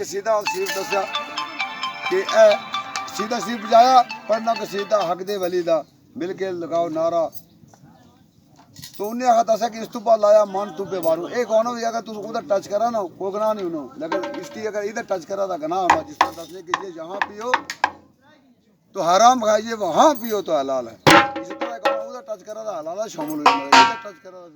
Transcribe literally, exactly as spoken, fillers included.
قصیدہ صرف دسیا کہ اے قصیدہ صرف بجایا، پڑھنا قصیدہ حق دے ولی دا، مل کے لگاؤ نعرہ۔ تو انہیں آخا دسا کہ اس تو بعد لایا من تو پہ بارو۔ ایک ہونا بھی اگر تم ادھر ٹچ کرا نا، کوئی گناہ نہیں ہونا، لیکن اس کی اگر ادھر ٹچ کرا تو گناہ ہونا، جس طرح دسنے کہ یہ یہاں پیو تو حرام کھائیے، وہاں پیو تو حلال ہے۔ اسی طرح ایک ہونا ادھر ٹچ کرا تو حلال ہے، شامل ہو جانا، ادھر ٹچ کرا تو